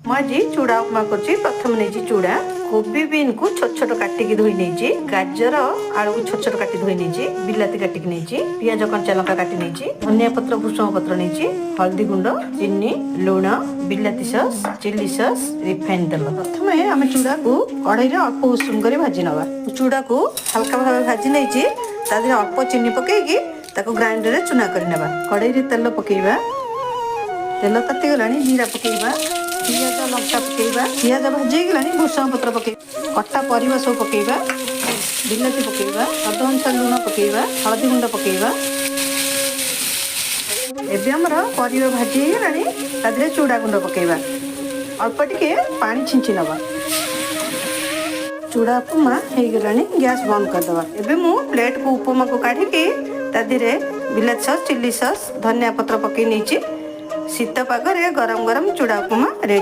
ମୁଁ ଆଜି ଚୁଡ଼ା ଉପମା କରୁଛି। ପ୍ରଥମେ ନେଇଛି ଚୁଡ଼ା, କୋବି ବିନ୍କୁ ଛୋଟ ଛୋଟ କାଟିକି ଧୋଇ ନେଇଛି, ଗାଜର ଆଳୁକୁ ଛୋଟ ଛୋଟ କାଟି ଧୋଇ ନେଇଛି, ବିଲାତି କାଟିକି ନେଇଛି, ପିଆଜ କଞ୍ଚା ଲଙ୍କା କାଟି ନେଇଛି, ଧନିଆ ପତ୍ର ଭୃଷଙ୍ଗ ପତ୍ର ନେଇଛି, ହଳଦୀ ଗୁଣ୍ଡ, ଚିନି, ଲୁଣ, ବିଲାତି ସସ୍, ଚିଲି ସସ୍, ରିଫାଇନ ତେଲ। ପ୍ରଥମେ ଆମେ ଚୁଡ଼ାକୁ କଢ଼େଇରେ ଅଳ୍ପ ଉଷୁମ କରି ଭାଜି ନେବା। ଚୁଡ଼ାକୁ ହାଲକା ଭାବେ ଭାଜି ନେଇଛି। ତା ଦେହରେ ଅଳ୍ପ ଚିନି ପକେଇକି ତାକୁ ଗ୍ରାଇଣ୍ଡରରେ ଚୁନା କରିନେବା। କଢ଼େଇରେ ତେଲ ପକେଇବା। ତେଲ ତାତିଗଲାଣି, ଜିରା ପକେଇବା, ପିଆଜ ଲଙ୍କା ପକେଇବା। ପିଆଜ ଭାଜି ହେଇଗଲାଣି, ଭୃଷଙ୍ଗ ପତ୍ର ପକେଇବା, କଟା ପରିବା ସବୁ ପକେଇବା, ବିଲାତି ପକେଇବା, ସ୍ୱାଦ ଅନୁସାରେ ଲୁଣ ପକେଇବା, ହଳଦୀ ଗୁଣ୍ଡ ପକେଇବା। ଏବେ ଆମର ପରିବା ଭାଜି ହେଇଗଲାଣି, ତା ଦେହରେ ଚୁଡ଼ା ଗୁଣ୍ଡ ପକେଇବା, ଅଳ୍ପ ଟିକେ ପାଣି ଛିଞ୍ଚି ନେବା। ଚୁଡ଼ା ଉପମା ହେଇଗଲାଣି, ଗ୍ୟାସ୍ ବନ୍ଦ କରିଦେବା। ଏବେ ମୁଁ ପ୍ଲେଟ୍କୁ ଉପମାକୁ କାଢ଼ିକି ତା ଦେହରେ ବିଲାତି ସସ୍, ଚିଲି ସସ୍, ଧନିଆ ପତ୍ର ପକେଇ ନେଇଛି। ଶୀତ ପାଗରେ ଗରମ ଗରମ ଚୁଡ଼ା ଉପମା ରେଡ଼ି।